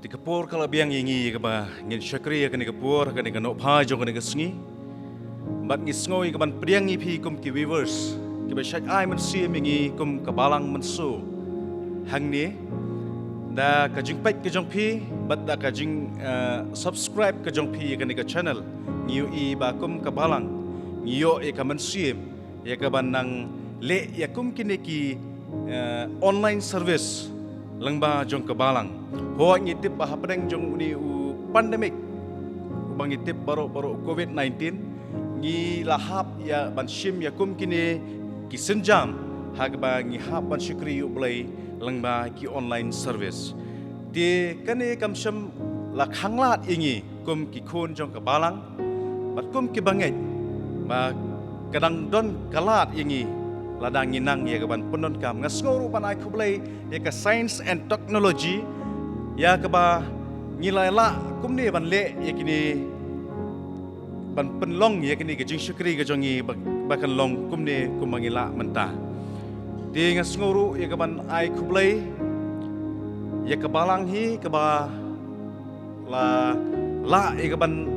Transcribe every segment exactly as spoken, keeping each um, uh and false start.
Te ka por ka la biang ïa ngi ïa kaba ngin shakri ïa kane ka por, kane ka nohphai jong kane ka sngi. Bad ngi sngew ïa kaban pdiang ïa phi kum ki viewers kiba shait ai mynsiem ïa ngi kum ka Balang Mynsngew hangne. Da ka jingpeit ka jong phi bad da ka jing, eh, subscribe ka jong phi ïa kane ka channel, ngi ïohi ba kum ka Balang ngi ïoh ïa ka mynsiem ïa kaban nang leh ïa kum kine ki, eh, online service lyngba jong ka Balang. Hooid, ngi tip ba hapdeng jong une u pandemic uba ngi tip baroh baroh, covid nineteen, ngi la hap ïa ban shim ïa kum kine ki sienjam ha kaba ngi hap ban shakri ïa U Blei lyngba ki online service. Te kane kam shym la khanglad ïa ngi kum ki khun jong ka Balang bad kum kiba ngeit ba ka dang don ka lad ïa ngi lada ngi nang ïa kaban pyndonkam. Nga sngew ruh ban ai khublei ïa ka Science and Technology ïa kaba ngi la lah kumne ban leh ïa kine, ban pynlong ïa kine ka jingshakri ka jong ngi ba, ba kan long kumne kumba ngi lah mynta. Te nga sngew ruh ïa kaban ai khublei ïa ka Balang hi kaba la lah ïa kaban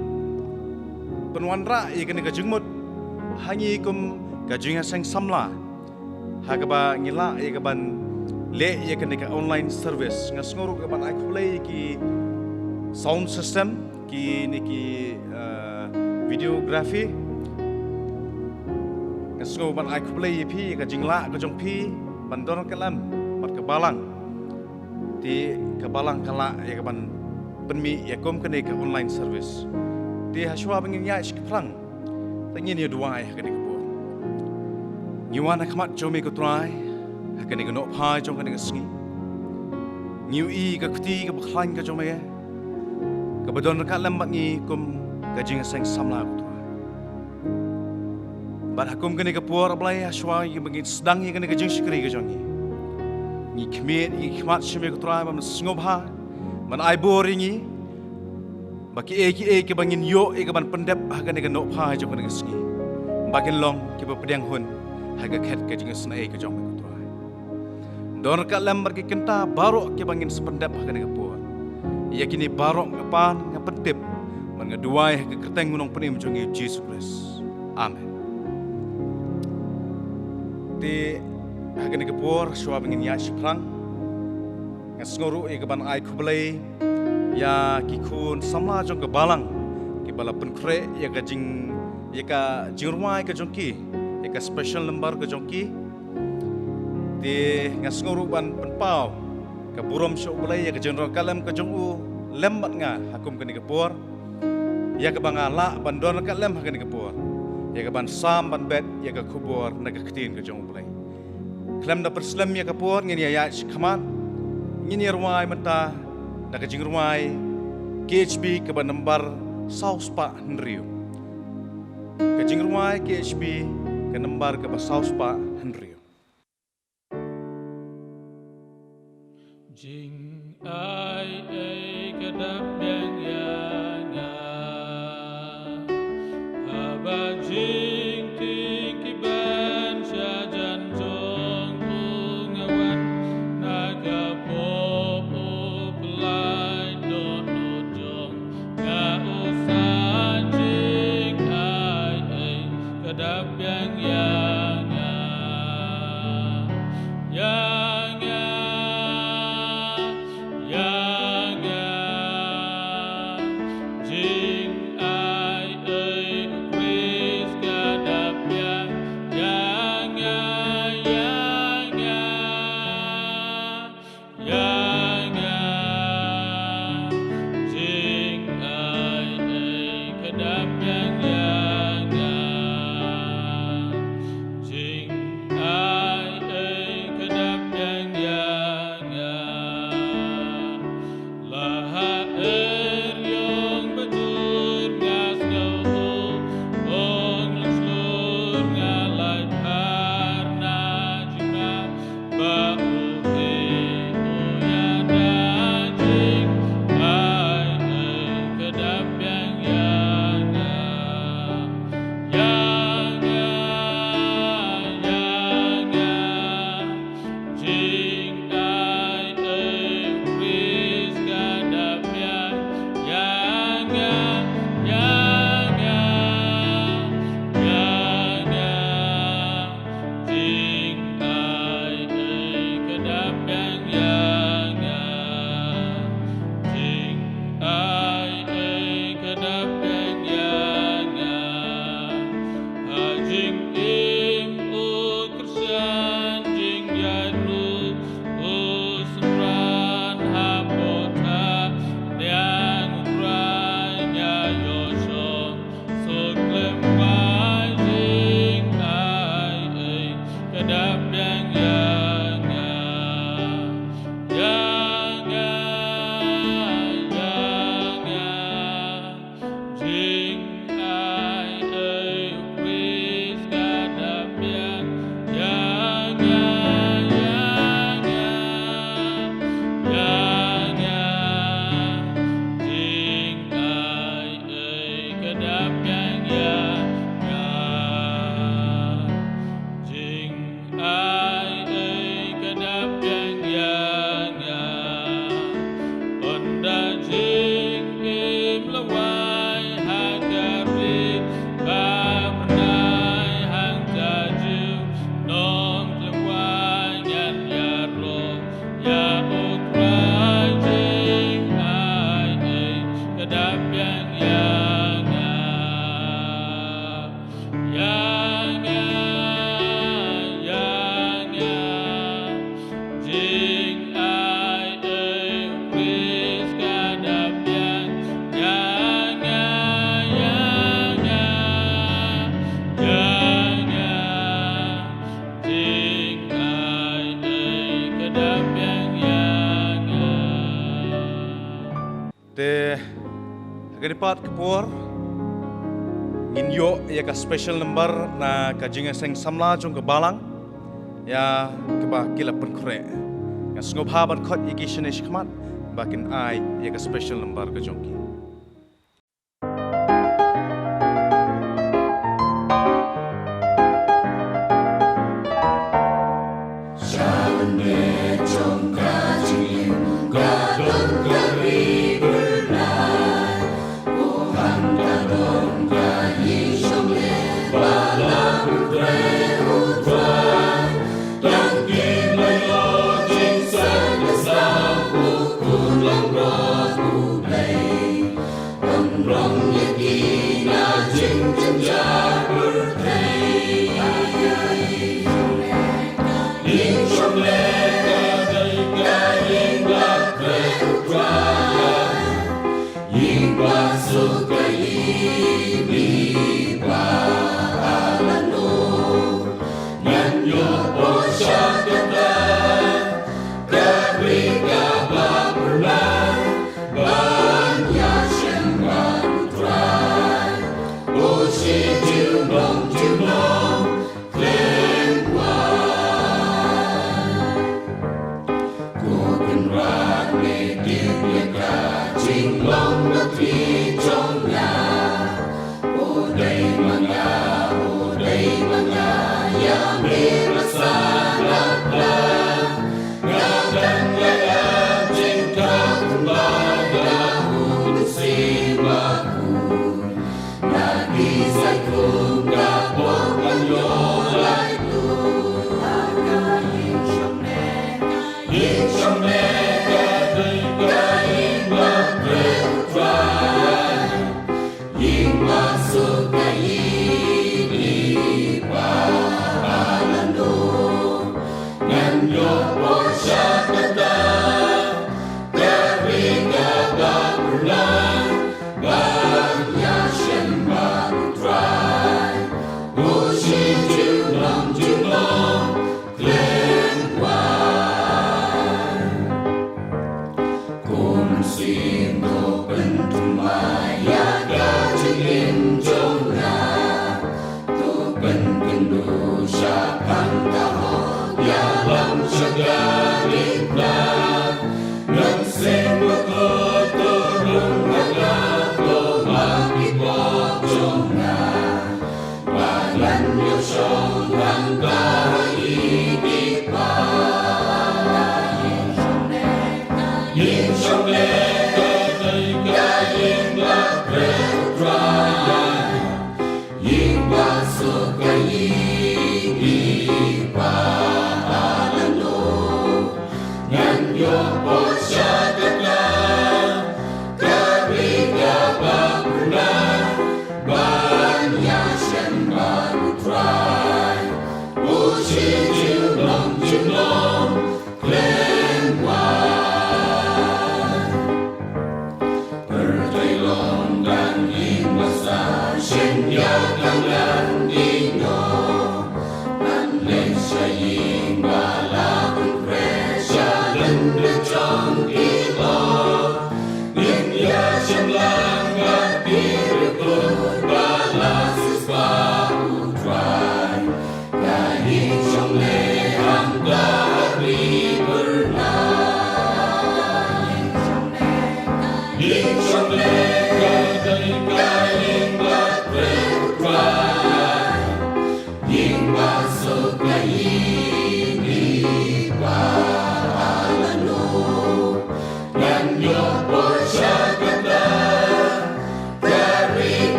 pynwanrah ïa kane ka jingmut ha ngi kum ka jingïaseng samla ha kaba ngi lah ïa kaban leh ïa kane ka online service. Nga sngew ruh ïa kaban ai khublei ïa ki sound system, kine ki, eh, videography. Nga sngew ban ai khublei ïa phi ïa ka jinglah ka jong phi ban don ka lem bad ka Balang. Te ka Balang ka lah ïa kaban pynmih ïa kum kane ka online service. Te hashwa ba ngin ïaid sha ka phrang, te ngin ïa duwai ha kane ka por. Ngi wan ha khmat jong me ko Trai ha kane ka nohphai jong kane ka sngi. Ngi ïohi ka kti kaba khlaiñ ka jong me kaba don ryngkat lem bad ngi kum ka jingïaseng samla ko Trai. Bad ha kum kane ka por, A Blei, hashwa ba ngin sdang ïa kane ka jingshakri ka jong ngi, ngi khmih, ngi khmat sha me ko Trai ban sngewbha ban ai bor ïa ngi ba kiei kiei kiba ngin ïoh ïa kaban pyndep ha kane ka nohphai jong kane ka sngi ba kin long kiba pdiang hun ha ka khet ka jingisynei ka jong me ko Trai. Don ryngkat lem bad ki kynta baroh kiba ngin sa pyndep ha kane ka por. Ïa kine baroh nga pan, nga pyntip bad nga duwai ha ka kyrteng U Nongpynim jong ngi U Jisu Khrist. Amen. Te ha kane ka por, shuwa ba ngin ïaid shaphrang, nga sngew ruh ïa kaban ai khublei ïa ki khun samla jong ka Balang kiba la pynkhreh ïa ka jing, ïa ka jingrwai ka jong ki, ïa ka special number ka jong ki. Te nga sngew ruh ban pynpaw ka burom sha U Blei ïa ka jingdon ryngkat lem ka jong u lem bad nga ha kum kane ka por, ïa kaba nga lah ban don ryngkat lem ha kane ka por, ïa kaban sam ban bet ïa ka khubor na ka ktien ka jong U Blei. Khlem da pynslem ïa ka por, ngin ïa ïaid shakhmat, ngin ïa rwai mynta da ka jingrwai K H B kaba number saw spah hynriew. Ka jingrwai K H B ka number kaba saw spah hynriew. Jingai ei ka dap biang ïa nga, haba jingtieng ki ban sha jan jong u nga wan na ka pop u Blei dohnud jong nga, u sa jingai ei ka dap biang ïa nga, ïa nga, ïa nga. Te ha kane pat ka por ngin ïoh ïa ka special number na ka jingïaseng samla jong ka balang ïa kaba ki la pynkhreh. Nga sngewbha ban khot ïa ki shane shakhmat ba kin ai ïa ka special number ka jong ki.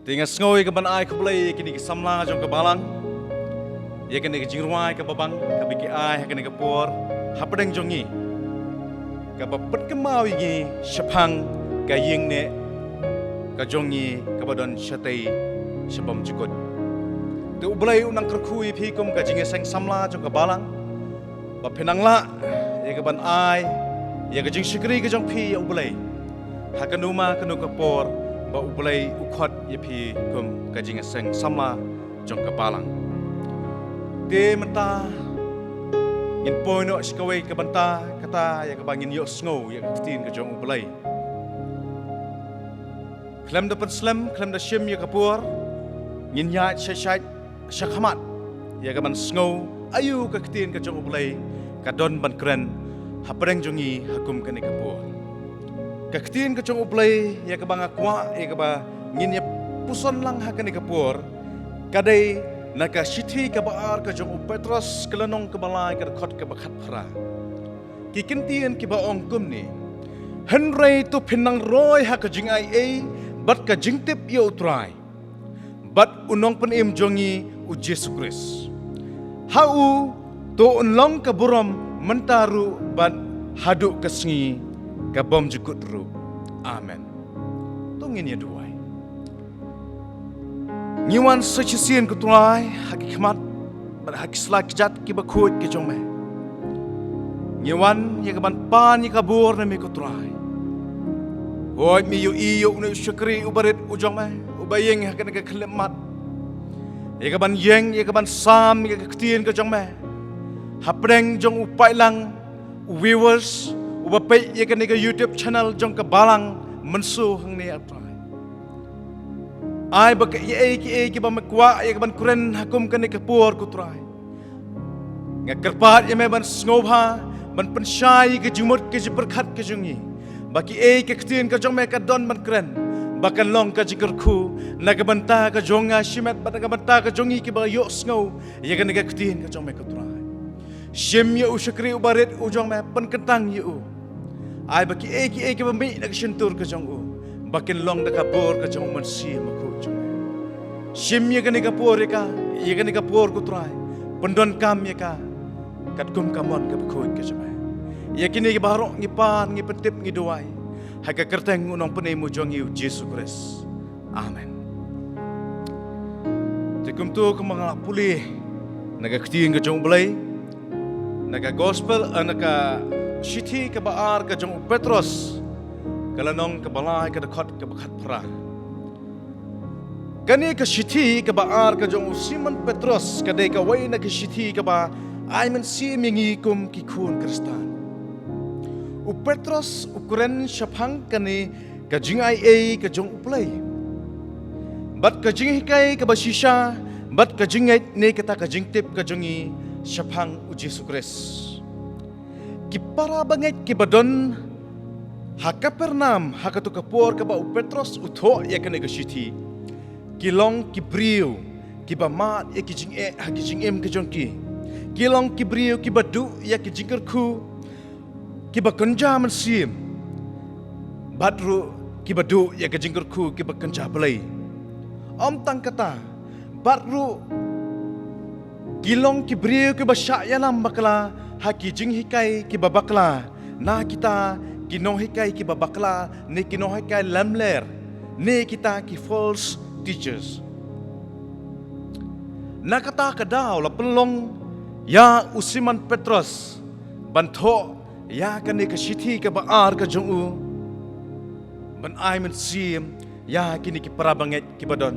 Te nga sngew ïa ka ban ai khublei ïa kine ki samla jong ka balang ïa kane ka jingrwai kaba bang kaba ki ai ha kane ka por hapdeng jong ngi, kaba pynkynmaw ïa ngi shaphang ka ïing ne ka jong ngi kaba don shatei shabam jukut. Te U Blei u nang kyrkhu ïa phi kum ka jingïaseng samla jong ka balang ba phin nang lah ïa ka ban ai ïa ka jingshakri ka jong phi ïa U Blei ha kano ma kano ka por ba U Blei u khot ïa phi kum ka jingïaseng samla jong ka balang. Te mynta ngin poi noh sha kawei ka bynta, kata ïa kaba ngin ïohsngew ïa ka ktien ka jong U Blei. Khlem da pynslem, khlem da shim ïa ka por, ngin ïaid sha, sha, sha khmat ïa ka ban sngew aïu ka ktien ka jong U Blei ka don ban kren hapdeng jong ngi ha kum kane ka por. Ka ktien ka jong U Blei ïa kaba nga kwah ïa kaba ngin ïa puson lang ha kane ka por, ka dei na ka shithi kaba ar ka jong u Petros, ka lynnong kaba lai, ka dkhot kaba khatphra. Ki ktien kiba ong kumne: Hynrei to phin nang roi ha ka jingaiei bad ka jingtip ïa U Trai bad U Nongpynim jong ngi U Jisu Khrist. Ha u to un long ka burom mynta ruh bad haduh ka sngi ka bymjukut ruh. Amen. To ngin ïa duwai. Ngi wan sa shisien, ko Trai, ha ki khmat bad ha ki sla kjat kiba khuid ki jong me. Ngi wan ïa ka ban pan ïa ka bor na me, ko Trai. Hooid, me ïohi ïa une u shakri uba rit u jong me uba ïeng ha kane ka khyllipmat ïa ka ban ïeng, ïa ka ban sam ïa ka ktien ka jong me hapdeng jong u paidlang, u viewers uba peit ïa kane ka YouTube channel jong ka balang mynta hangne, ko Trai. Ai ba kiei kiei kiba me kwah ïa ka ban kren ha kum kane ka por, ko Trai, nga kyrpad ïa me ban sngewbha ban pynshai ïa ka jingmut ka jingpyrkhat ka jong ngi, ba kiei ka ktien ka jong me ka don ban kren ba kan long ka jingkyrkhu na ka bynta ka jong nga shimet bad na ka bynta ka jong ngi kiba ïohsngew ïa kane ka ktien ka jong me, ko Trai. Shim ïa u shakri uba rit u jong me, pynkyntang ïa u. Ai ba kiei kiei kiba mih na ka shyntur ka jong u ba kin long da ka bor ka jong U Mynsiem Bakhuid jong me. Shim ïa kane ka por ïa ka, ïa kane ka por, ko Trai, pyndonkam ïa ka katkum ka mon kaba khuid ka jong me. Ïa kine kiba baroh ngi pan, ngi pyntip, ngi duwai ha ka kyrteng U Nongpynim u jong ngi U Jisu Khrist. Amen. Te kumto kumba nga la pule na ka ktien ka jong U Blei, na ka gospel, eh, na ka shithi kaba ar ka jong u Petros, ka lynnong kaba lai, ka dkhot kaba khatphra. Kane ka shithi kaba ar ka jong u Simon Petros ka dei kawei na ka shithi kaba ai mynsiem ïa ngi kum ki khun Khristan. U Petros u kren shaphang kane ka jingaiei ka jong U Blei bad ka jinghikai kaba shisha bad ka jingngeit ne kata ka jingtip ka jong ngi shaphang U Jisu Khrist. Ki para bangeit kiba don ha Kapernaum ha kato ka por kaba u Petros u thoh ïa kane ka shithi, ki long ki briew kiba mad ïa ki jingeh ha ki jingim ka jong ki. Ki long ki briew kiba duh ïa ki jingkyrkhu kiba kynja mynsiem bad ruh kiba duh ïa ka jingkyrkhu kiba kynja Blei. Ym tang kata, bad ruh ki long ki briew kiba shah ïalam bakla ha ki jinghikai kiba bakla, na kita ki nonghikai kiba bakla ne ki nonghikai lamler ne kita ki false teachers. Na kata ka daw la pynlong ïa u Simon Petros ban thoh ïa kane ka shithi kaba ar ka jong u, ban ai mynsiem ïa kine ki para bangeit kiba don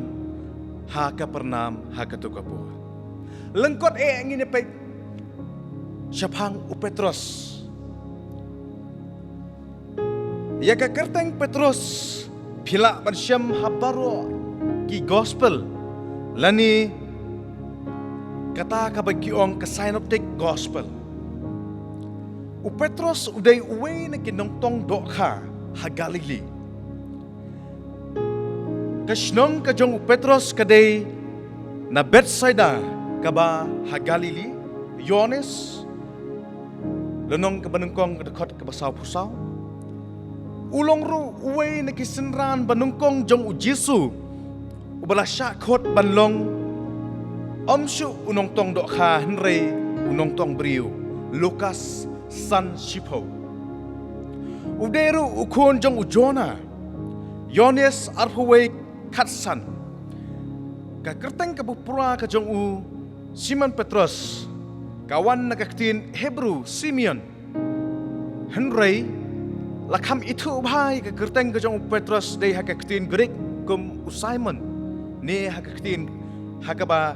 ha Kapernaum ha kato ka por. Lyngkot eh ngin ïa peit shaphang u Petros. Ïa ka kyrteng Petros phi lah ban shem ha baroh ki gospel lane kata kaba ki ong ka synoptic gospel. U Petros u dei uwei na ki nongtong dohkha ha Galili. Ka shnong ka jong u Petros ka dei na Bethsaida kaba ha Galili. Ïoannis, lynnong kaba nyngkong, ka dkhot kaba sawphew saw. U long ruh uwei na ki synran ba nyngkong jong u Jisu uba la shah khot ban long, ym shuh u nongtong dohkha hynrei u nongtong briew. Lukas san shiphew. U dei ruh u khun jong u Jona. Ïoannis arphew wei khatsan. Ka kyrteng kaba pura ka jong u Simon Petros ka wan na ka ktien Hebru Simeon. Hynrei La kham ithuh bha ïa ka kyrteng ka jong u Petros dei ha ka ktien Greek kum u Simon, ne ha ka ktien ha kaba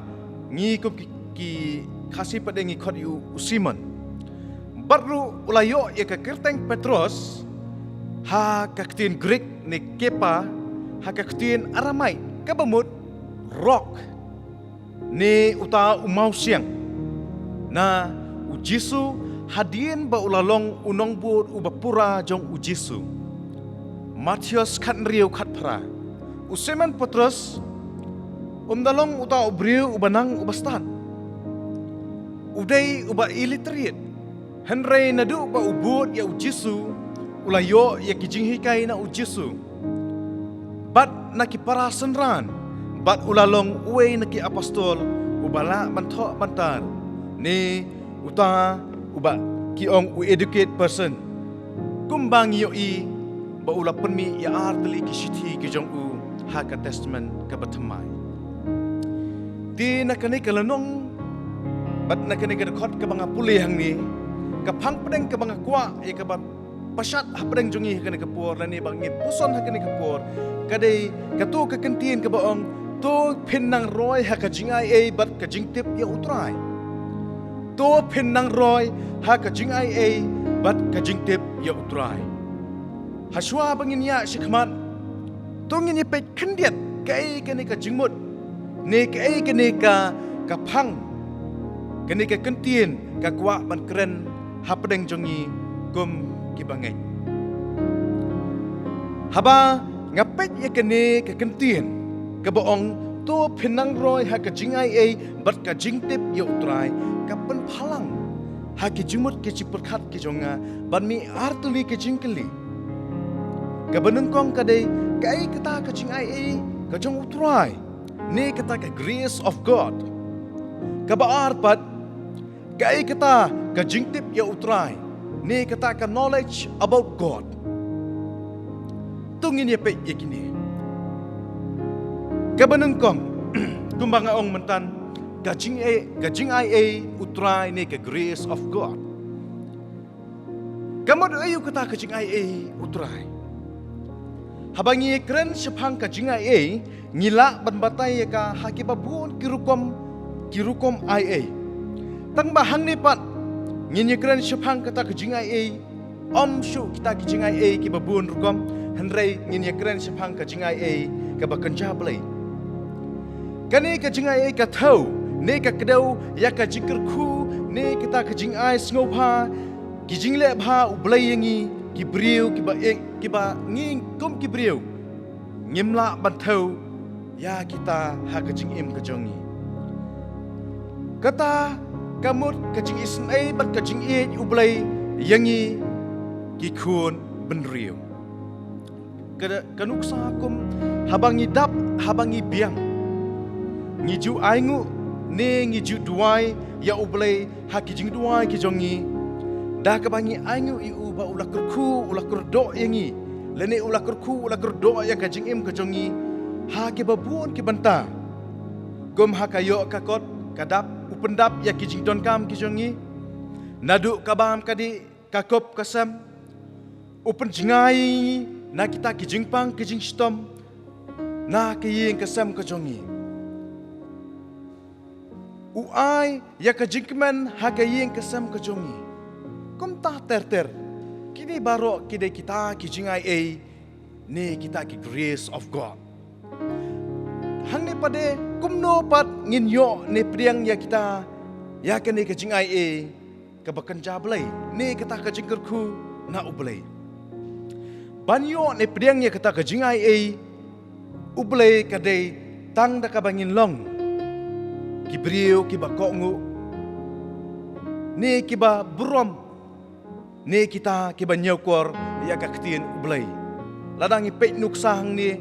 ngi kum ki, ki Khasi pat ngi khot ïa u, u Simon. Bad ruh u la ïoh ïa ka kyrteng Petros ha ka ktien Greek ne Kepa ha ka ktien Aramaik kaba mut rock, ne uta u mawsiang. Na u Jisu, hadien ba u la long u nongbud uba pura jong u Jisu. Mathaios khathynriew khatphra. U Simon Petros um da long uta u briew uba nang uba stad. U dei uba illiterate. Hynrei naduh ba u bud ïa u Jisu, u la ïoh ïa ki jinghikai na u Jisu bad na ki para synran, bad u la long uwei na ki apostol uba lah ban thoh ban tar, ne uta uba ki ong u educated person. Kumba ngi ïohi ba u la pynmih ïa ar tylli ki shithi ki jong u ha ka Testament kaba thymmai. Te na kane ka lynnong bad na kane ka dkhot kaba nga pule hangne, ka phang pdeng kaba nga kwah ïa kaba pynshad hapdeng jong ngi ha kane ka por, lane ba ngin puson ha kane ka por, ka dei kato ka kyntien kaba ong: To phin nang roi ha ka jingai ei bad ka jingtip ïa u Trai. To phin nang roi ha ka jingai ei bad ka jingtip ïa u Trai. Hashwa ba ngin ïa shikmat, to ngin ïa peit khyndiat kaei kane ka jingmut, ne kaei kane ka, ka phang, kane ka kyntien ka kwah ban kren hapdeng jong ngi kum ki bangeit. Haba nga peit ïa kane ka kyntien kaba ong: To phin nang roi ha ka jingai ei bad ka jingtip ïa u Trai, ka pynphalang ha ki jingmut ki jingpyrkhat ki jong nga ban mih ar tylli ki jingkylli. Kaba nyngkong ka dei, kaei kata ka jingai ei ka jong u Trai, ne kata ka grace of God. Kaba ar pat, kaei kata ka jingtip ïa u Trai, ne kata ka knowledge about God. To ngin ïa peit ïa kine. Kaba nyngkong, kumba nga ong myntan, ka jingai, ka jingai ei u Trai ne ka grace of God. Ka mut aïu kata ka jingai ei u Trai? Haba ngi kren shaphang ka jingai ei, ngi lah ban batai ïa ka ha kiba bun ki rukom, ki rukom ai ei. Tang ba hangne pat ngin ïa kren shaphang kata ka jingai ei, ym shuh kita ki jingai ei kiba bun rukom, hynrei ngin ïa kren shaphang ka jingai ei kaba kynja Blei. Kane ka jingai ei ka thew ne ka kdew ïa ka jingkyrkhu ne kita ka jingai sngewbha, ki jingleh bha u Blei ïa ngi ki briew kiba ïeit, kiba ngi kum ki briew ngim lah ban thew ïa kita ha ka jingim ka jong ngi. Kata ka mut ka jingisynei bad ka jingïeit u Blei ïa ngi ki khun bynriew. Ka, ka nuksa kum haba ngi dap, haba ngi biang, ngi ju ainguh ne ngi ju duwai ïa u Blei ha ki jingduwai ki jong ngi, da kaba ngi ainguh ïa u ba u la kyrkhu, u la kyrdoh ïa ngi, lane u la kyrkhu, u la kyrdoh ïa ka jingim ka jong ngi ha kiba bun ki bynta. Kum ha ka ïoh ka kot, ka dap, u pyndap ïa ki jingdonkam ki jong ngi, naduh ka bam ka dih, ka kup ka sem, u pynjngai na kita ki jingpang ki jingshitom na ka ïing ka sem ka jong ngi. U ai ïa ka jingkmen ha ka ïing ka sem ka jong ngi. Kumta ter ter, kine baroh ki dei kita ki jingai ei ne kita ki grace of God. Hangne pat de, kumno pat ngin ïoh ne pdiang ïa kita, ïa kane ka jingai ei kaba kynja Blei, ne kata ka jingkyrkhu na u Blei? Ban ïoh ne pdiang ïa kata ka jingai ei u Blei ka dei tang da kaba ngin long ki briew kiba kohnguh, ne kiba burom, ne kita kiba ñiewkor ïa ka ktien u Blei. Lada ngi peit nuksa hangne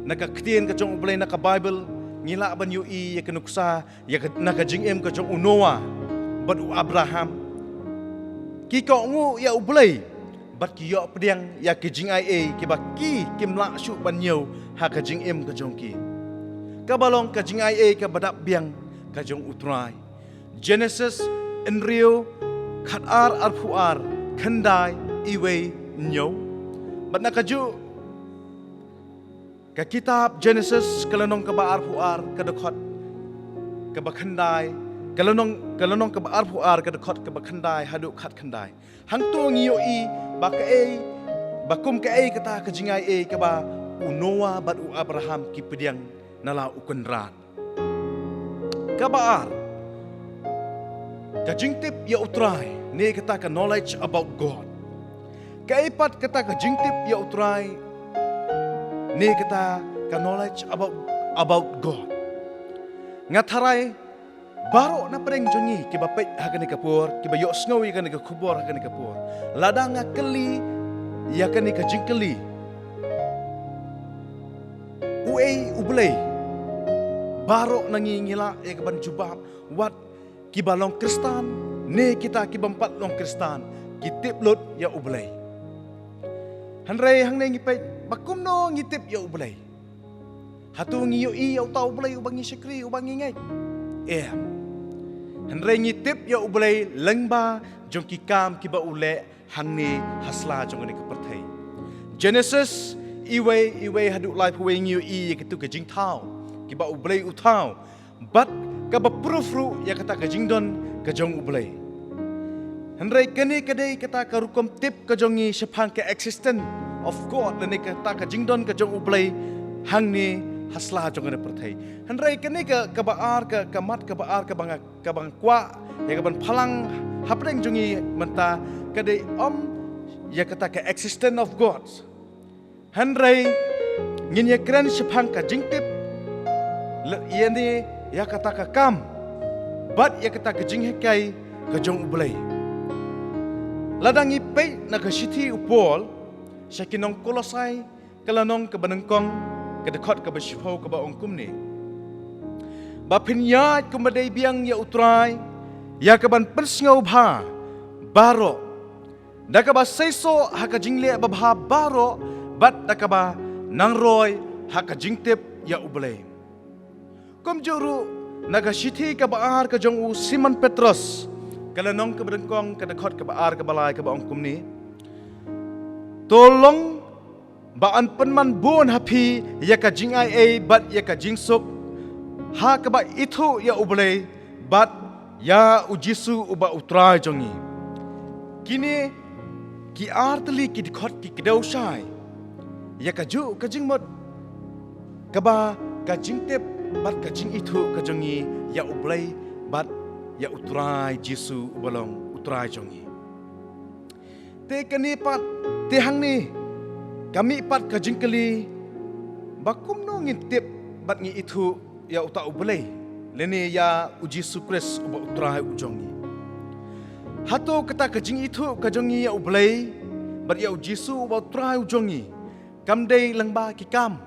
na ka ktien ka jong u Blei na ka Baibl, ngi lah ban ïohi ïa ka nuksa ïa ka, na ka jingim ka jong u Noah bad u Abraham. Ki kohnguh ïa u Blei bad ki ïoh pdiang ïa ki jingai ei kiba ki kim lah shuh ban ñiew ha ka jingim ka jong ki. Kaba long ka jingai ei kaba dap biang ka jong u Trai. Genesis hynriew, khatar arphew ar, khyndai, iwei, hynñiew. Bad na kajuh ka kitab Genesis ka lynnong kaba arphew ar ka dkhot kaba khyndai, ka lynnong, ka lynnong kaba arphew ar ka dkhot kaba khyndai haduh khatkhyndai. Hangto ngi ïohi ba kaei, ba kum kaei kata ka jingai ei kaba u Noah bad u Abraham ki pdiang na la u Kynrad. Kaba ar, ka jingtip ïa u Trai, ne kata ka knowledge about God. Kaei pat kata ka jingtip ïa u Trai, ne kata ka knowledge about, about God. Nga tharai baroh na pdeng jong ngi kiba peit ha kane ka por, kiba ïohsngew ïa kane ka khubor ha kane ka por, lada nga kylli ïa kane ka jingkylli, uei U Blei, baroh na ngi ngi lah ïa ka ban jubab, wat kiba long Khristan ne kita ki bym pat long Khristan, ki tip lut ïa U Blei. Hynrei hangne ngi peit ba kumno ngi tip ïa U Blei. Hato ngi ïohi ïa uta U Blei uba ngi shakri, uba ngi ngeit? Em. Hynrei ngi tip ïa U Blei lyngba jong ki kam kiba u leh hangne ha sla jong kane ka pyrthei. Genesis iwei, iwei haduh laiphew wei ngi ïohi ïa kitu ki jingthaw kiba U Blei u thaw, bad kaba proof ruh ïa kata ka jingdon ka jong U Blei. Hynrei kane ka dei kata ka rukom tip ka jong ngi shaphang ka existence of God, lane kata ka jingdon ka jong U Blei hangne ha sla jong kane ka pyrthei. Hynrei kane ka, kaba ar, ka, ka mat kaba ar kaba nga, kaba nga kwah ïa ka ban phalang hapdeng jong ngi mynta, ka dei ym ïa kata ka existence of God. Hynrei ngin ïakren shaphang ka jingtip, lane ïa kata ka kam bad ïa kata ka jinghikai ka jong U Blei. Lada ngi peit na ka shithi u Paul sha ki nong Kolosai, ka lynnong kaba nyngkong, ka dkhot kaba shiphew, kaba ong kumne: Ba phin ïaid kumba dei biang ïa U Trai, ïa ka ban pynsngewbha baroh, da kaba seisoh ha ka jingleh babha baroh, bad da kaba nangroi ha ka jingtip ïa U Blei. Kumjuh ruh na ka shithi kaba ar ka jong u Simon Petros, ka lynnong kaba nyngkong, ka dkhot kaba ar, kaba lai, kaba ong kumne: To long ba yn pynman bun ha phi ïa ka jingai ei bad ïa ka jingsuk, ha kaba ithuh ïa U Blei bad ïa U Jisu uba U Trai jong ngi. Kine ki ar tylli ki dkhot ki kdew shai ïa kajuh ka jingmut kaba ka jingtip bad ka jingithuh ka jong ngi ïa U Blei bad ïa U Trai Jisu uba long U Trai jong ngi. Te kane pat, te hangne ka mih pat ka jingkylli, ba kumno ngin tip bad ngi ithuh ïa uta U Blei, lane ïa U Jisu Khrist uba U Trai u jong ngi? Hato kata ka jingithuh ka jong ngi ïa U Blei bad ïa U Jisu uba U Trai u jong ngi kam dei lyngba ki kam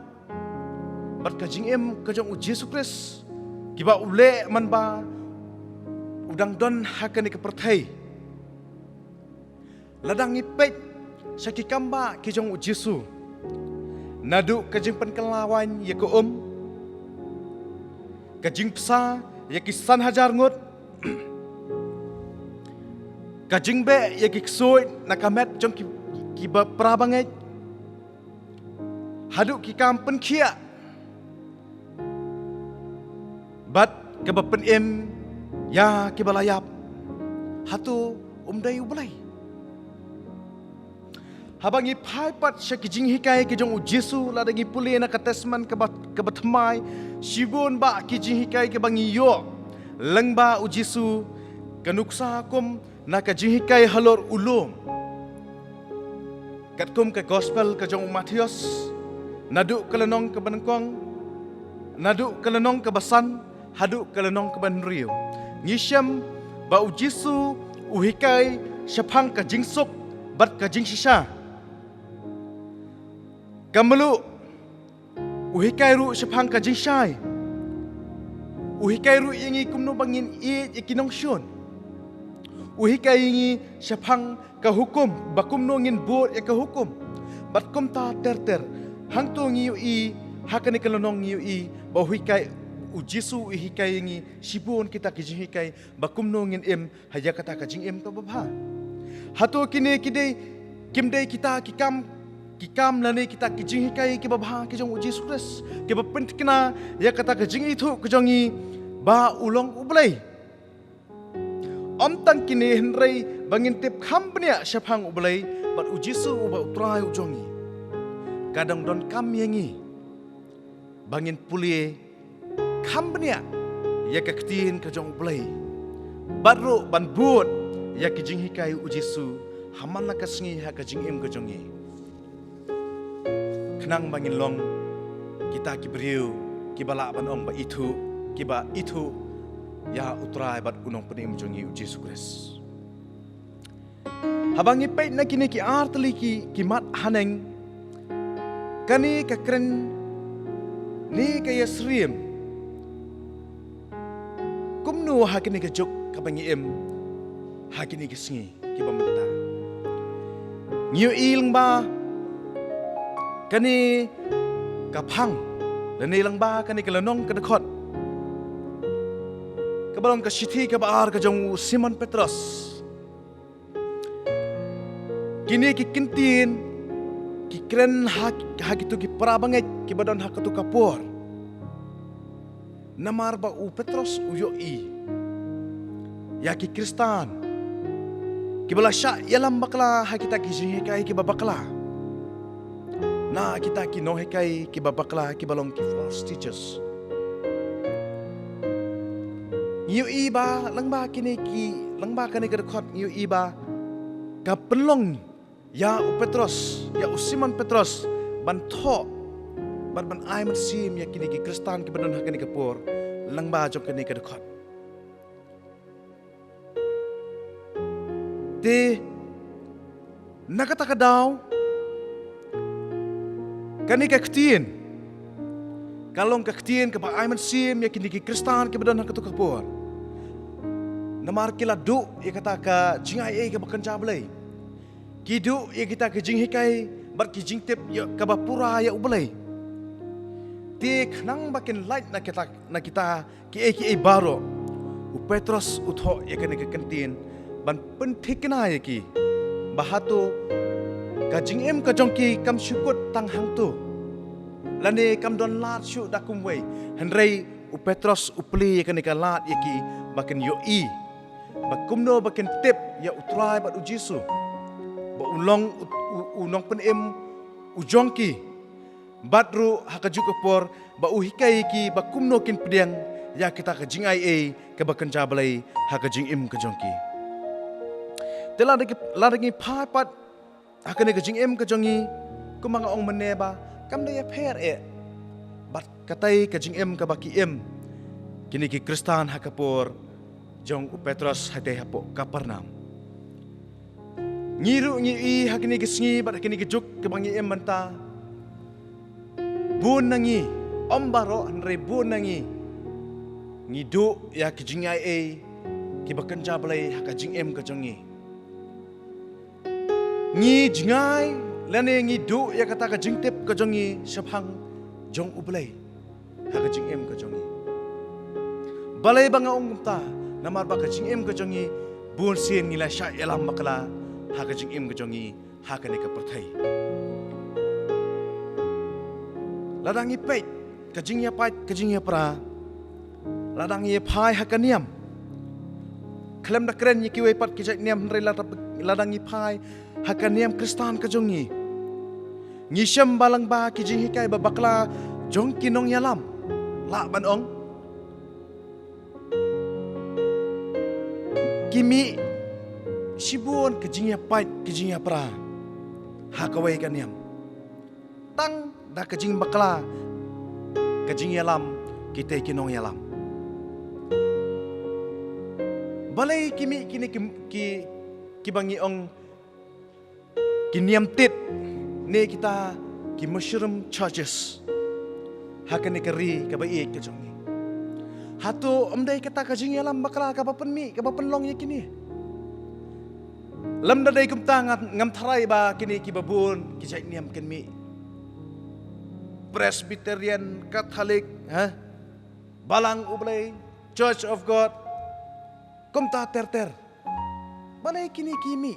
bad ka jingim ka jong U Jisu Khrist, kiba u leh mynba u dang don ha kane ka pyrthei? Lada ngi peit sha ki kambah ki jong U Jisu, naduh ka jingpynkylla waiñ ïa ka um, ka jingbsa ïa ki san hajar ngut, ka jingbeh ïa ki ksuid na ka met jong ki, kiba para bangeit, haduh ki kam pynkhiah bad kaba pynim ïa kiba la ïap, hato um dei U Blei? Haba ngi phai pat sha ki jinghikai ki jong U Jisu, lada ngi pule na ka Testament kaba, kaba thymmai, shibun bah ki jinghikai kiba ngi ïoh lyngba U Jisu, ka nuksa kum na ka jinghikai halor u lum. Katkum ka Gospel ka jong u Mathaios, naduh ka lynnong kaba nyngkong, naduh ka lynnong kaba san haduh ka lynnong kaba hynriew, ngi shem ba U Jisu u hikai shaphang ka jingsuk bad ka jingshisha. Ka mluh, u hikai ruh shaphang ka jingshai. U hikai ruh ïa ngi kumno ba ngin ïeit ïa ki nongshun. U hikai ïa ngi shaphang ka hukum, ba kumno ngin bud ïa ka hukum. Bad kumta ter ter. Hangto ngi ïohi, ha kane ka lynnong ngi ïohi ba u hikai, U Jisu u hikai ïa ngi shibun kita ki jinghikai ba kumno ngin im ha ïa kata ka jingim kaba bha. Hato kine ki dei, kim dei kita ki kam ki kam lane kita ki jinghikai kiba bha ki jong U Jisu Khrist, kiba pynthikna ïa kata ka jingithuh ka jong ngi ba u long U Blei. Ym tang kine hynrei ba ngin tip kham bniah shaphang U Blei bad U Jisu uba U Trai u jong ngi. Ka dang donkam ïa ngi ba ngin pule kham bniah ïa ka ktien ka jong U Blei, bad ruh ban bud ïa ki jinghikai U Jisu ha man la ka sngi ha ka jingim ka jong ngi. Khnang ba ngin long kita ki briew kiba lah ban ong ba ithuh, kiba ithuh ïa U Trai bad U Nongpynim jong ngi U Jisu Khrist. Haba ngi peit na kine ki ar tylli ki, ki mat haneng, kane ka kren ne ka ïasyriem kumno ha kane ka juk kaba ngi im ha kine ki sngi kiba mynta. Ngi ïohi lyngba kane ka phang lane lyngba kane ka lynnong ka dkhot kaba long ka shithi kaba ar ka jong u Simon Petros. Kine ki ktien ki kren ha, ha kitu ki para bangeit kiba don ha katu ka por. Namar ba u Petros u ïohi ïa ki Khristan kiba la shah ïalam bakla ha kita ki jinghikai kiba bakla, na kita ki nonghikai kiba bakla kiba long ki false teachers. Ngi ïohi ba lyngba kine ki, lyngba kane ka dkhot ngi ïohi ba ka pynlong ïa u Petros, ïa u Simon Petros ban thoh bad ban ai mynsiem ïa kine ki Khristan kiba don ha kane ka por lyngba jong kane ka dkhot. Te na kata ka daw kane ka ktien ka long ka ktien kaba ai mynsiem ïa kine ki Khristan kiba don ha katu ka por. Namar ki la duh ïa kata ka jingai ei kaba kynja Blei. Ki duh ïa kita ki jinghikai bad ki jingtip ïa kaba pura ïa U Blei. Te khnang ba kin lait na kita, na kita kiei kiei baroh, u Petros u thoh ïa kane ka ktien ban pynthikna ïa ki ba hato ka jingim ka jong ki kam shu kut tang hangto lane kam don lad shuh da kumwei. Hynrei u Petros u plie ïa kane ka lad ïa ki ba kin ïohi ba kumno ba kin tip ïa U Trai bad U Jisu ba u long u, u, u Nongpynim u jong ki. Bad ruh ha kajuh ka por ba u hikai ïa ki ba kumno kin pdiang ïa kita ka jingai ei kaba kynja Blei ha ka jingim ka jong ki. Te lada ki, lada ngi phai pat ha kane ka jingim ka jong ngi, kumba nga ong mynne ba kam da ïapher eh bad katei ka jingim kaba ki im kine ki Khristan ha ka por jong u Petros hatei hapoh Kapernaum. Ngi ruh ngi ïohi ha kine ki sngi bad ha kine ki juk kaba ngi im mynta, bun na ngi, ym baroh hynrei bun na ngi, ngi duh ïa ki jingai ei kiba kynja Blei ha ka jingim ka jong ngi. Ngi jngai lane ngi duh ïa kata ka jingtip ka jong ngi shaphang jong U Blei ha ka jingim ka jong ngi. Balei ba nga ong kumta? Namar ba ka jingim ka jong ngi bun sien ngi la shah ïalam bakla ha ka jingim ka jong ngi ha kane ka pyrthei. Lada ngi peit ka jingïapait ka jingïapra, lada ngi ïaphai ha ka niam, khlem da kren ïa kiwei pat ki jait niam hynrei lada, lada ngi phai ha ka niam Khristan ka jong ngi, ngi shem ba lyngba ki jinghikai ba bakla jong ki nongïalam, lah ban ong ki mih shibun ka jingïapait ka jingïapra ha kawei ka niam tang da ka jingbakla ka jingïalam kitei ki nongïalam. Balei ki mih kine ki, ki, kiba ngi ong ki niam tit ne kita ki mushroom churches ha kane ka ri kaba ïeit ka jong ngi? Hato ym dei kata ka jingïalam bakla kaba pynmih, kaba pynlong ïa kine? Lymda dei kumta nga, ngam tharai ba kine kiba bun ki jait niam kin mih Presbyterian, Catholic, ha? Balang U Blei, Church of God, kumta ter ter. Balei kine ki mih?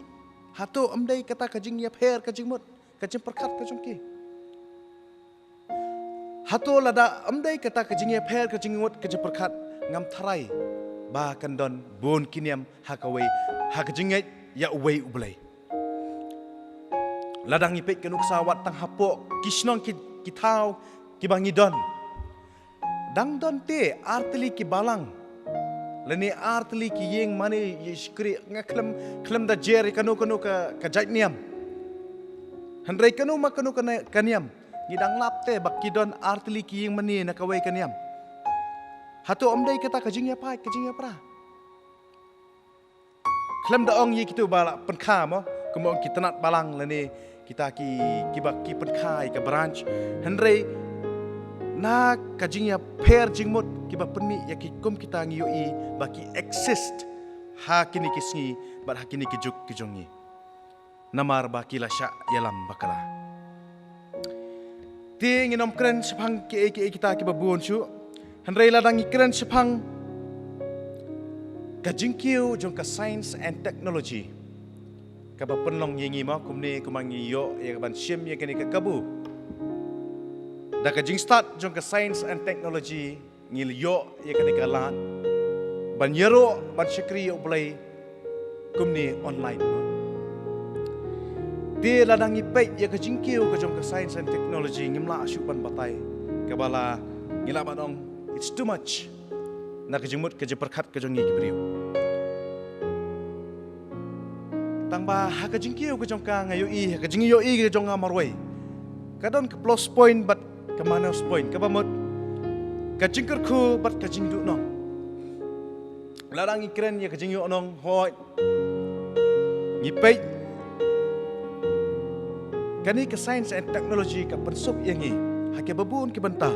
Hato ym dei kata ka jingïapher ka jingmut ka jingpyrkhat ka jong ki. Hato lada ym dei kata ka jingïapher ka jingmut ka jingpyrkhat, ngam tharai ba kan don bun ki niam ha kawei, ha ka jingngeit ïa uwei U Blei. Lada ngi peit ka nuksa wat tang hapoh ki shnong ki, ki thaw kiba ngi don, dang don te ar tylli ki balang lane ar tylli ki ïing mane ïa shakri, nga khlem, khlem da jer ïa kano kano ka, ka jait niam. Hynrei kano ma kano ka ne-, ka niam, ngi dang lap te ba ki don ar tylli ki ïing mane na kawei ka niam. Hato ym dei kata ka jingïapait ka jingïapra? Khlem da ong ïa kito ba la pynkha mo, kumba ong ki tnat balang lane kita ki, kiba ki pynkha ïa ka branch. Hynrei na ka jingïapher jingmut kiba pynmih ïa ki kum kita ngi ïohi ba ki exist ha kine ki sngi bad ha kine ki juk ki jong ngi. Namar ba ki la shah ïalam bakla. Te ngin ym kren shaphang kiei kiei kita kiba bun shuh. Hynrei lada ngi kren shaphang ka jingkiew jong ka science and technology, kaba pynlong ïa ngi ma kumne kumba ngi ïoh ïa ka ban shim ïa kane ka kabu. Da ka jingstad jong ka science and technology, ngi la ïoh ïa kane ka lad ban ïaroh ban shakri ïa U Blei kumne online. Te lada ngi peit ïa ka jingkiew ka jong ka science and technology, ngim lah shuh ban batai, kaba la ngi lah ban ong it's too much na ka jingmut ka jingpyrkhat ka jong ngi ki briew. Tang ba ha ka jingkiew ka jong ka, nga ïohi, ha ka jingïohi ka jong nga marwei, ka don ka plus point bad ka minus point, kaba mut ka jingkyrkhu bad ka jingduhnong. Lada ngi kren ïa ka jingïohnong, hooid, ngi peit kane ka science and technology ka pynsuk ïa ngi ha kiba bun ki bynta.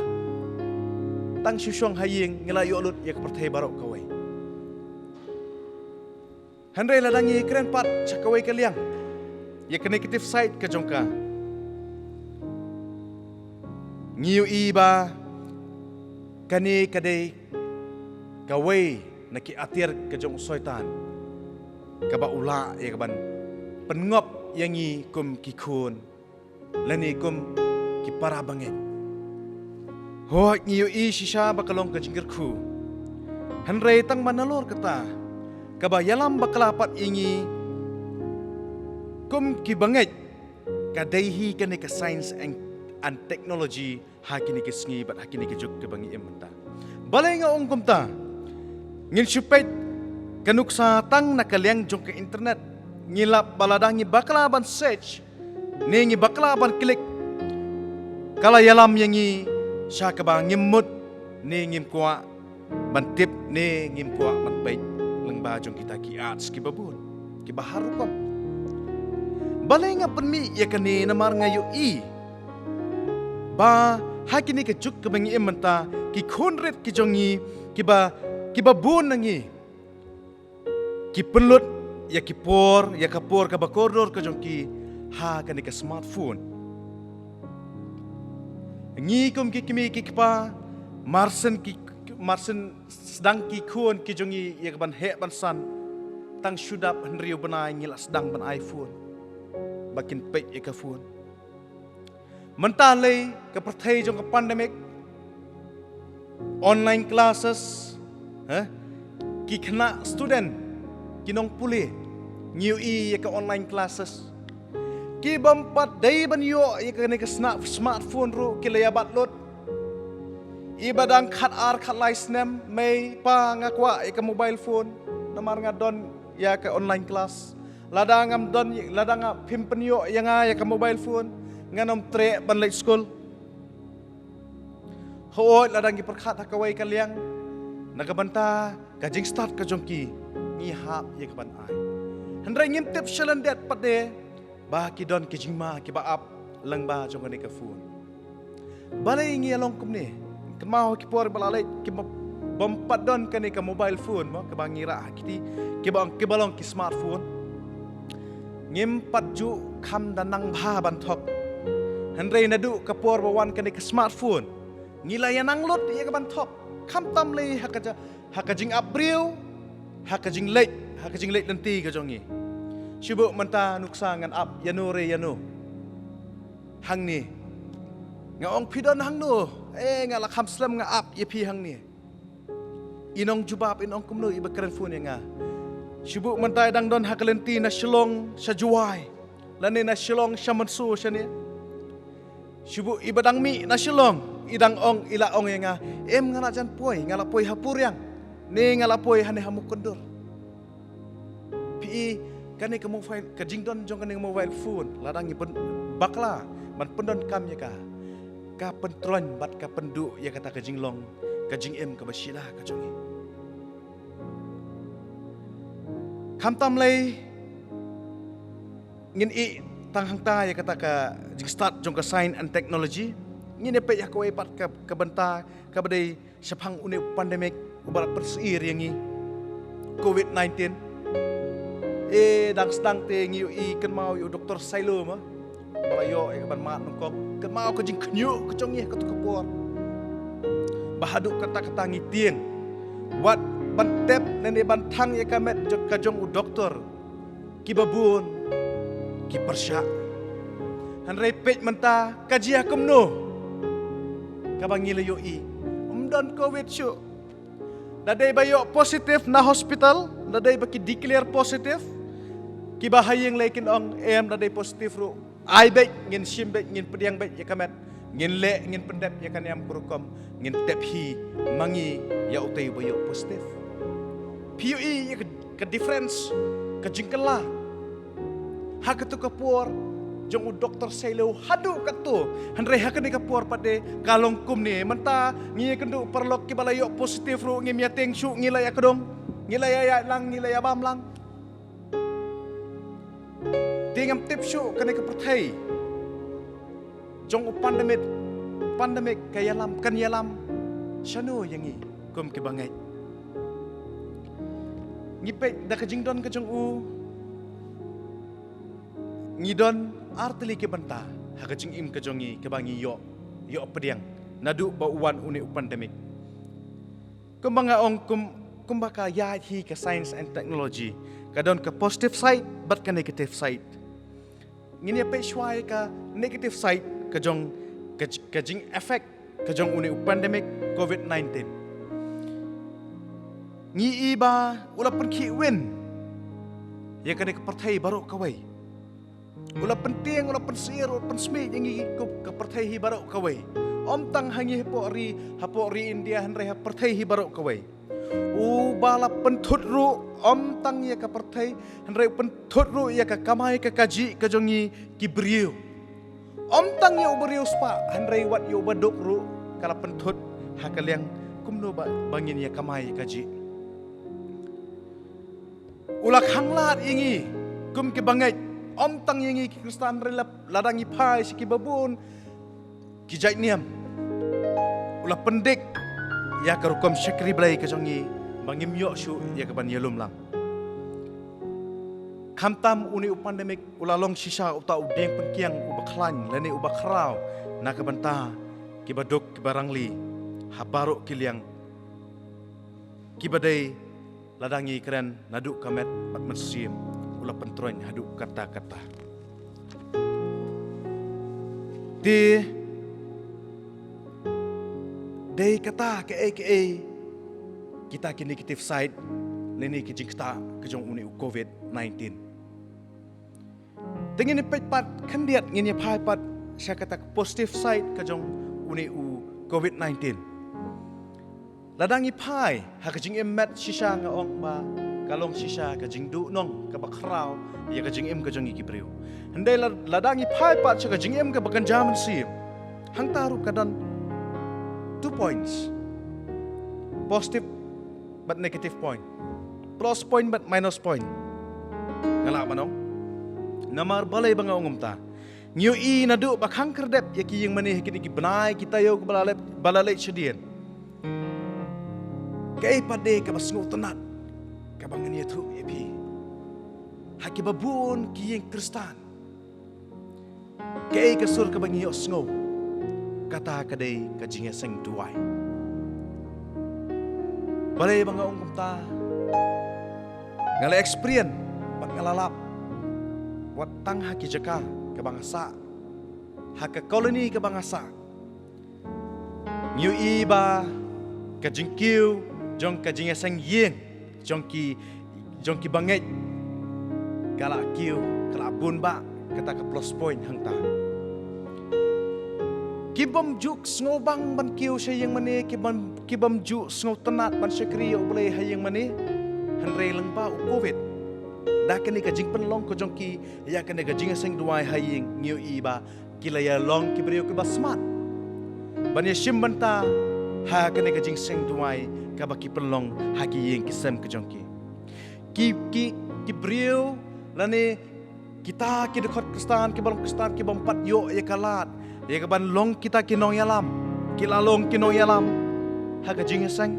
Tang shu shong ha ïing ngi la ïoh lut ïa ka pyrthei baroh kawei. Hynrei lada ngi kren pat sha kawei ka liang, ïa ka negative side ka jong ka, ngi ïohi ba kane ka dei kawei na ki atiar ka jong u Soitan, kaba u lah ïa ka ban pynngop ïa ngi kum ki khun lane kum ki para bangeit. Hooid, ngi ïohi shisha ba ka long ka jingkyrkhu. Hynrei tang ba nalor kata, kaba ïalam bakla pat ïa ngi kum ki bangeit, ka dei hi kane ka science and, and technology ha kine ki sngi bad ha kine ki juk kiba ngi im mynta. Balei nga ong kumta? Ngin shu peit ka nuksa tang na ka liang jong ka internet. Ngi lap ba lada ngi bakla ban search, ne ngi bakla ban klik, ka la ïalam ïa ngi sha kaba ngim mut ne ngim kwah ban tip ne ngim kwah ban peit lyngba jong kita ki ads kiba bun, kiba har rukom. Balei nga pynmih ïa kane? Namar nga ïohi ba ha kine ki juk kiba ngi im mynta, ki khun rit ki jong ngi, kiba, kiba bun na ngi, ki pynlut ïa ki por, ïa ka por kaba kordor ka jong ki ha kane ka smartphone. Ngi kum ki kmie ki kpa, marshen ki, marshen sdang ki khun ki jong ngi ïa ka ban heh ban san, tang shu dap hynriew bnai ngi la sdang ban ai phone ba kin peit ïa ka phone. Mynta lei ka pyrthei jong ka pandemic, online classes, ha? Ki khynnah student, ki nongpule, ngi ïohi ïa ka online classes. Ki bym pat dei ban ïoh ïa kane ka sna-, smartphone ruh ki la ïa bat lut. Iba dang khat ar khat lai snem, mei pa nga kwah ïa ka mobile phone, namar nga don ïa ka online class. Lada ngam don, lada nga phim pynïoh ïa nga ïa ka mobile phone, ngan ym treh ban leit skul. Hooid, lada ngi pyrkhat ha kawei ka liang, na ka bynta ka jingstad ka jong ki, ngi hap ïa ka ban ai. Hynrei ngim tip shalyndet pat de ba ki don ki jingma kiba ap lyngba jong kane ka phone. Balei ngi ïa long kumne? Kynmaw ki por ba la leit, kiba bym pat don kane ka mobile phone mo, kaba ngi rah ha kti, kiba, kiba long ki smartphone. Ngim pat ju kham da nang bha ban thok. Hynrei naduh ka por ba wan kane ka smartphone, ngi la ïa nang lut ïa ka ban thok. Khamtam lei ha ka ja-, ha ka jingap briew, ha ka jingleit, ha ka jingleit lynti ka jong ngi. Shu buh mynta nuksa ngan ap ïano re ïano. hangne. Nga ong phi don hangno? Eh, nga la kham slem nga ap ïa phi hangne. In ong jubab, in ong kumno, iba kren phone ïa nga. Shu buh mynta i dang don ha ka lynti na Shillong sha Jowai, lane na Shillong sha Mynso shane. Shu buh iba dang mih na Shillong, i dang ong, i la ong ïa nga, em, nga la jan poi, nga la poi ha Puriang, ne nga la poi hane ha Mukundor. Phi i, kane ka mobile, ka jingdon jong kane ka mobile phone, lada ngi pyn-, bakla ban pyndonkam ïa ka, ka pyntroiñ bad ka pynduh ïa kata ka jinglong, ka jingim kaba shisha ka jong ngi. Khamtam lei, ngin ïeh tang hangta ïa kata ka jingstad jong ka science and technology. Ngin ïa peit ïa kawei pat ka, ka bynta kaba dei shaphang une u pandemic uba la pynsheptieng ïa ngi, covid nineteen. Eh, dang sdang te ngi ïohi, kynmaw ïa u Doktor Sailo ma, ba la ïoh ïa ka ban mad nyngkong. Kynmaw ka jingkhynñiuh ka jong ngi ha kato ka por, ba haduh katta katta ngi tieng wat ban tep ne ban thang ïa ka met jong, ka jong u doktor. Kiba bun ki pyrshah. Hynrei peit mynta ka jia kumno, kaba ngi la ïohi, ym don covid shuh. Da dei ba ïoh positive na hospital, da dei ba ki declare positive. Kiba ha ïing lei kin ong, em, da dei positive ruh, ai beit, ngin shim beit, ngin pdiang beit ïa ka met, ngin leh, ngin pyndep ïa ka niam ka rukom, ngin tep hi ma ngi ïa utei ba ïoh positive. Phi ïohi ïa ka, ka difference, ka jingkylla. Ha kato ka por jong u Doktor Sailo haduh kato. Hynrei ha kane ka por pat de ka long kumne. Mynta ngi ïakynduh paralok, kiba la ïoh positive ruh ngim ïateng shuh, ngi la ïakdong, ngi la ïa, ïa lang, ngi la ïa bam lang. Te ngam tip shuh kane ka pyrthei jong u pandemic, pandemic ka ïalam, kan ïalam shano ïa ngi kum kiba ngeit. Ngi peit da ka jingdon ka jong u, ngi don ar tylli ki bynta ha ka jingim ka jong ngi kaba ngi ïoh, ïoh pdiang naduh ba u wan une u pandemic. Kumba nga ong, kum, kumba ka ïaid hi ka science and technology, ka don ka positive side bad ka negative side. Ngin ïa peit shuwa ïa ka negative side ka jong, ka j-, ka jing effect ka jong une u pandemic covid nineteen. Ngi i ba u la pynkhih win ïa kane ka pyrthei baroh kawei. U la pyntieng, u la pynsyier, u la pynsmit ïa ngi kum ka pyrthei hi baroh kawei. Ym tang ha ngi hapoh ri, hapoh ri India, hynrei ha pyrthei hi baroh kawei. Uba la pynthut ruh ym tang ïa ka pyrthei, hynrei u pynthut ruh ïa ka kamai ka kajih ka jong ngi ki briew. Ym tang ïa u briew spah, hynrei wat ïa u baduk ruh ka la pynthut ha ka liang kumno ba, ba ngin ïa kamai ïa kajih. U la khanglad ïa ngi kum kiba ngeit, ym tang ïa ngi ki Khristan, hynrei la, lada ngi phai sha kiba bun ki jait niam, u la pyndik ïa ka rukom shakri Blei ka jong ngi ba ngim ïoh shuh ïa ka ban ïalum lang. Khamtam une u pandemic u la long shisha uta u dieng pynkiang uba khlaiñ lane uba khraw na ka bynta kiba duk kiba rangli ha baroh ki liang, kiba dei lada ngi kren naduh ka met bad mynsiem, u la pyntroiñ haduh katta katta. Te dei kata kaei kaei kita ki negative side lane ki jingktah ka jong une u covid nineteen. Te ngin ïa peit pat khyndiat, ngin ïa phai pat sha kata ka positive side ka jong une u covid nineteen. Lada ngi phai ha ka jingim met, shisha nga ong ba ka long shisha ka jingduhnong kaba khraw ïa ka jingim ka jong ngi ki briew. Hynrei la-, lada ngi phai pat sha ka jingim kaba kynja mynsiem, hangta ruh ka don two points, positive bad negative point, plus point bad minus point. Nga lah ban ong, namar balei ba nga ong kumta? Ngi ïohi naduh ba khang khyrdep ïa ki ïing mane ha kine ki bnai ki taïew kiba la leit, ba la leit shadien. Kaei pat de kaba sngewtynnat kaba ngan ïathuh ïa phi, ha kiba bun ki ïing Khristan, kaei ka sur kaba ngi ïohsngew? Kata ka dei ka jingïaseng duwai. Balei ba nga ong kumta? Nga la experience bad nga la lap wat tang ha ki jaka kaba nga sah ha ka colony kaba nga sah, ngi ïohi ba ka jingkiew jong ka jingïaseng ïing jong ki, jong ki bangeit ka la kiew, ka la bun bah kata ka plus point hangta. Ki bym ju sngewbang ban kiew sha ïing mane, ki bym, ki bym ju sngewtynnat ban shakri ïa U Blei ha ïing mane, hynrei lyngba u Covid, da kane ka jingpynlong ka jong ki ïa kane ka jingïaseng duwai ha ïing, ngi ïohi ba ki la ïalong ki briew kiba smat ban ïashim bynta ha kane ka jingïaseng duwai kaba ki pynlong ha ki ïing ki sem ka jong ki. Ki, ki, ki briew lane kita ki dkhot Khristan, kiba long Khristan, ki bym pat ïoh ïa ka lad ïa kaban long kita ki nongïalam, ki la long ki nongïalam ha ka jingïaseng.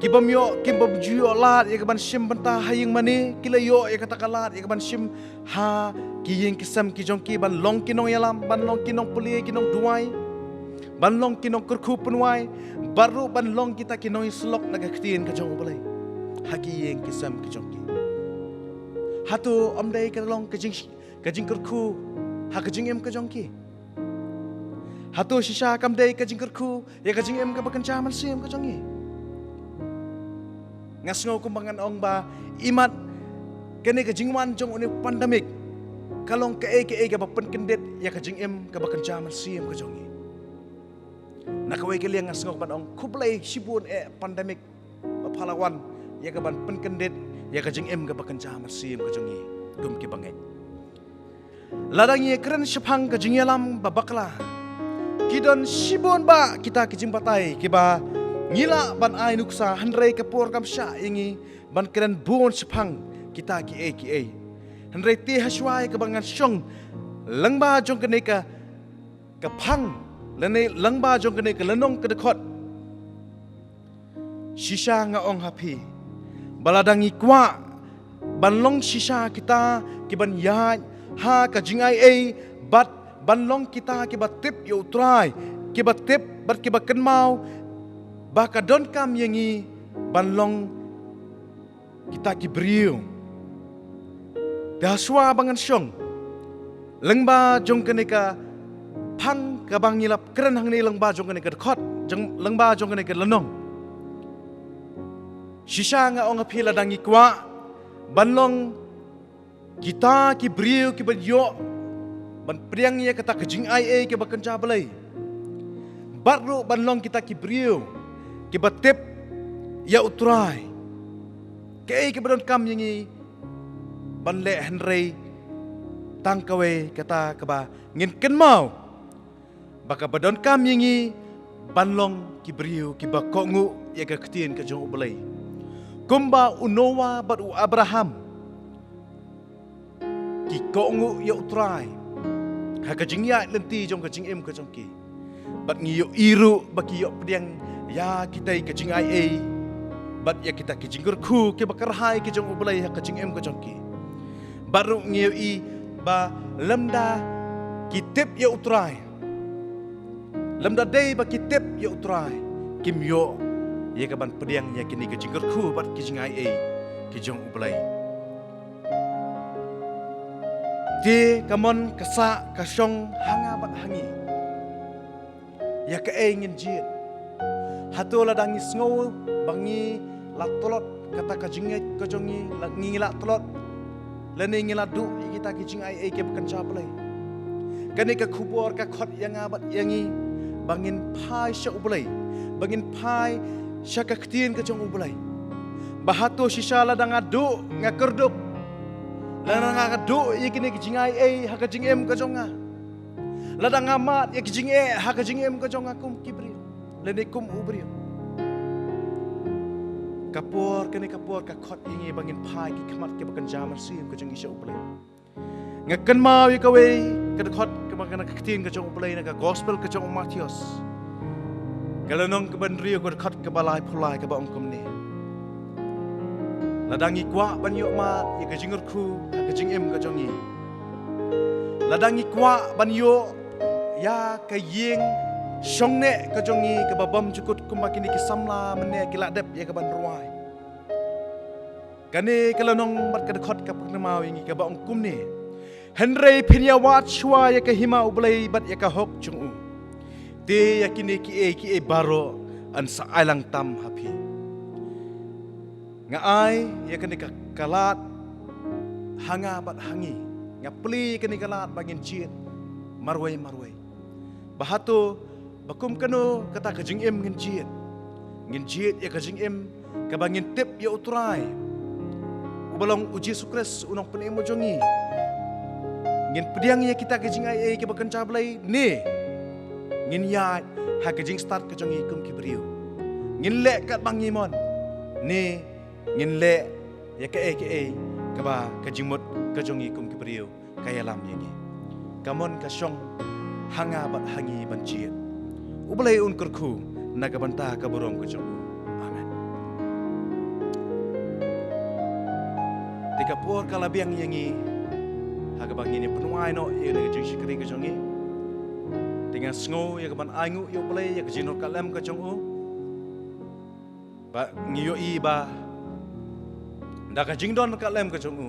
Ki bym ïoh, ki bym ju ïoh lad ïa kaban shim bynta ha ïing mane, ki la ïoh ïa kata ka lad ïa kaban shim ha ki ïing ki sem ki jong ki, ban long ki nongïalam, ban long ki nongpule, ki nongduwai, ban long ki nongkyrkhu pynwai, bad ruh ban long kita ki nongïasyllok na ka ktien ka jong U Blei ha ki ïing ki sem ki jong ki. Hato ym dei ka long ka jing, ka jingkyrkhu ha ka jingim ka jong ki? Hato shisha kam dei ka jingkyrkhu ïa ka jingim kaba kynja mynsiem ka jong ngi? Nga sngew kumba ngan ong ba imat kane ka jingwan jong une u pandemic ka long kaei kaei kaba pynkyndit ïa ka jingim kaba kynja mynsiem ka jong ngi. Na kawei ka liang nga sngew ban ong khublei shibun eh pandemic ba pha la wan ïa kaban pynkyndit ïa ka jingim kaba kynja mynsiem ka jong ngi kum ki bangeit. Lada ngi kren shaphang ka jingïalam ba bakla, ki don shibun bah kita ki jingbatai kiba ngi lah ban ai nuksa, hynrei ka por kam shah ïa ngi ban kren bun shaphang kita kiei kiei. Hynrei te hashwa ïa kaba ngan shong lyngba jong kane ka, ka phang, lane lyngba jong kane ka lynnong ka dkhot, shisha nga ong ha phi ba lada ngi kwah ban long shisha kita kiban ïaid ha ka jingaiei bad ban long kita kiba tip ïa U Trai, kiba tip bad kiba kynmaw ba ka donkam ïa ngi ban long kita ki briew. Te hashwa ba ngan shong lyngba jong kane ka phang kaba ngi la kren hangne, lyngba jong kane ka dkhot, jong, lyngba jong kane ka lynnong, shisha nga ong ha phi lada ngi kwah ban long kita ki briew kiba ïoh ban pdiang ïa kata ka jingaiei kaba kynja Blei, bad ruh ban long kita ki briew kiba tip ïa U Trai, kaei kaba donkam ïa ngi ban leh? Hynrei tang kawei kata kaba ngin kynmaw, ba kaba donkam ïa ngi ban long ki briew kiba kohnguh ïa ka ktien ka jong U Blei. Kumba u Noah bad u Abraham ki kohnguh ïa U Trai ha ka jingïaid lynti jong ka jingim ka jong ki, bad ngi ïohi ruh ba ki ïoh pdiang ïa kita ki jingaiei bad ïa kita ki jingkyrkhu kiba kyrhai ki jong U Blei ha ka jingim ka jong ki. Bad ruh ngi ïohi ba lymda ki tip ïa U Trai, lymda dei ba ki tip ïa U Trai, kim ïoh ïa kaban pdiang ïa kine ki jingkyrkhu bad ki jingaiei ki jong U Blei. Te ka mon ka sah ka shong ha nga bad ha ngi, ïa kaei ngin jied? Hato lada ngi sngew ba ngi la tlot kata ka jingngeit ka jong ngi, la ngi la tlot, lane ngi la duh ïa kita ki jingaiei kiba kynja Blei, kane ka khubor ka khot ïa nga bad ïa ngi ba ngin phai sha U Blei, ba ngin phai sha ka ktien ka jong U Blei. Ba hato shisha lada nga duh, nga kyrduh, lada nga duh ïa kine ki jingaiei ha ka jingim ka jong nga, lada nga mad ïa ki jingeh ha ka jingim ka jong nga kum ki briew, lane kum u briew, ka por, kane ka por ka khot ïa ngi ba ngin phai ki khmat kiba kynja mynsiem ka jong ngi sha U Blei. Nga kynmaw ïa kawei ka dkhot kaba, ka ktien ka jong U Blei na ka gospel ka jong u Mathaios, ka lynnong kaba hynriew, ka dkhot kaba laiphew lai, kaba ong kumne: Lada ngi kwah ban ïoh mad ïa ka jingkyrkhu ha ka jingim ka jong ngi, lada ngi kwah ban ïoh ïa ka ïing shongneh ka jong ngi kaba bymjukut kumba kine ki samla mynne ki la dep ïa kaban rwai, kane ka lynnong bad ka dkhot ka pynkynmaw ïa ngi kaba ong kumne: Hynrei phin ïa wad shuwa ïa ka hima U Blei bad ïa ka hok jong u, te ïa kine kiei kiei baroh yn sa ailangtam ha phi. Nga ai ïa kane ka, ka lad ha nga bad ha ngi. Nga plie ïa kane ka lad ba ngin jied marwei marwei. Ba hato ba kum kano kata ka jingim ngin jied, ngin jied ïa ka jingim kaba ngin tip ïa U Trai, uba long U Jisu Khrist, U Nongpynim jong ngi. Ngin pdiang ïa kita ki jingai ei kiba kynja Blei, ne ngin ïaid ha ka jingstad ka jong ngi kum ki briew? Ngin leh katba ngi mon, ne ngin leh ïa kaei kaei kaba ka jingmut ka jong ngi kum ki briew ka ïalam ïa ngi? Ka mon ka shong ha nga bad ha ngi ban jied. U Blei un kyrkhu na ka bynta ka burom ka jong u. Amen. Te ka por ka la biang ïa ngi ha kaba ngin ïa pynwai noh ïa ka jingshakri ka jong ngi. Te nga sngew ïa ka ban ainguh ïa U Blei ïa ka jingdonkam ka jong u. Ba ngi ïohi ba da ka jingdon ka lem ka jong u,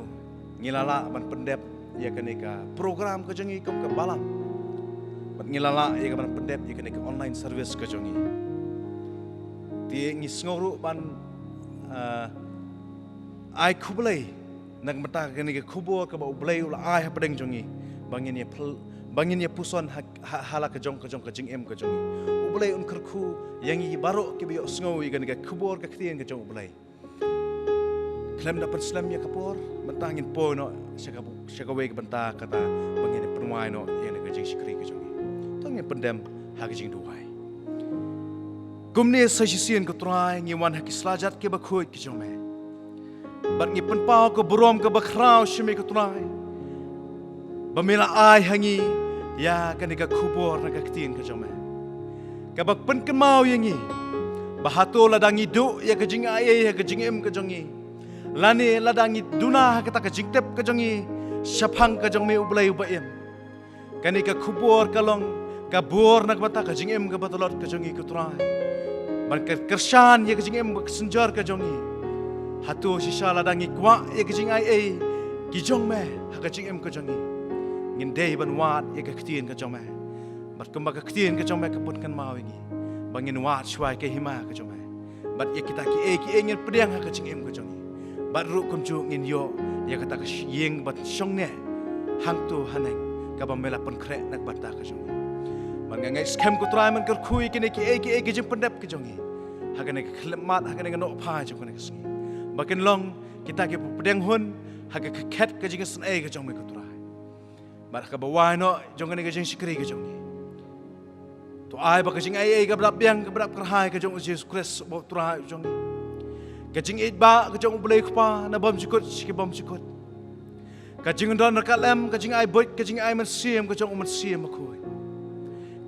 ngi la lah ban pyndep ïa kane ka program ka jong ngi kum ka balang. Bad ngi la lah ïa ka ban pyndep ïa kane ka online service ka jong ngi. Te ngi sngew ruh ban, ah, ai khublei na ka bynta kane ka khubor kaba U Blei u la ai hapdeng jong ngi, ba ngin ïa phyl-, ba ngin ïa puson ha, ha, ha la ka jong ka jong ka jingim ka jong ngi. U Blei un kyrkhu ïa ngi baroh kiba ïohsngew ïa kane ka khubor ka ktien ka jong U Blei. Khlem da pynslem ïa ka por, mynta ngin poi noh sha ka, sha kawei ka bynta kata ba ngin ïa pynwai noh ïa kane ka jingshakri ka jong ngi. To ngin pyndem ha ka jingduwai. Kumne sa shisien ko Trai, ngi wan ha ki slajat kiba khuid ki jong me. Bad ngi pynpaw ka burom kaba khraw sha me ko Trai, ba me la ai ha ngi ïa kane ka khubor na ka ktien ka jong me, kaba pynkynmaw ïa ngi ba hato lada ngi duh ïa ka jingai ei ha ka jingim ka jong ngi, lane lada ngi duna ha kata ka jingtip ka jong ngi shaphang ka jong me U Blei uba im, kane ka khubor ka long ka bor na ka bynta ka jingim kaba tlot ka jong ngi ko Trai. Ban ka kyrshan ïa ka jingim ka synjor ka jong ngi. Hato shisha lada ngi kwah ïa ka jingai ei ki jong me ha ka jingim ka jong ngi, ngin dei ban wad ïa ka ktien ka jong me. Bad kumba ka ktien ka jong me ka pynkynmaw ïa ngi ba ngin wad shuwa ïa ka hima ka jong me. Bad ïa kita kiei kiei ngin pdiang ha ka jingim ka jong ngi. Bad ruh kumjuh ngin ïoh ïa kata ka sh-, ïing ban shong neh hangto haneng kaba me la pynkhreh na ka bynta ka jong ngi. Bad nga ngeit skhem ko Trai men kyrkhu ïa kine kiei kiei ki jingpyndep ka jong ngi ha kane ka khyllipmat, ha kane ka nohphai jong kane ka sngi, ba kin long kita kiba pdiang hun ha ka khet ka jingisynei ka jong me ko Trai. Bad kaba wai noh jong kane ka jingshakri ka jong ngi, to ai ba ka jingai ei kaba dap biang kaba dap kyrhai ka jong U Jisu Khrist uba U Trai jong ngi, ka jingïeit ba ka jong U Blei Kpa na bymjukut sha ki bymjukut, ka jingdon ryngkat lem, ka jingai buit, ka jingai mynsiem ka jong U Mynsiem Bakhuid,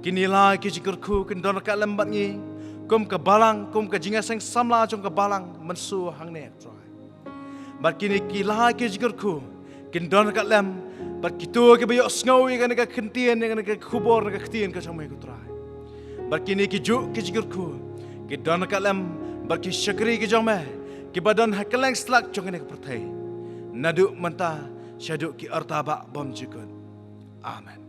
kine lai ki jingkyrkhu kin don ryngkat lem bad ngi kum ka balang, kum ka jingïaseng samla jong ka balang mynshwa hangne Trai. Bad kine ki lai ki jingkyrkhu kin don ryngkat lem bad kito kiba ïohsngew ïa kane ka ktien, ïa kane ka khubor na ka ktien ka jong me ko Trai. Bad kine kijuh ki jingkyrkhu kin don ryngkat lem bad ki shakri ki jong me kiba don ha kylleng sla jong kane ka pyrthei, naduh mynta shaduh ki arta ba bymjukut. Amen.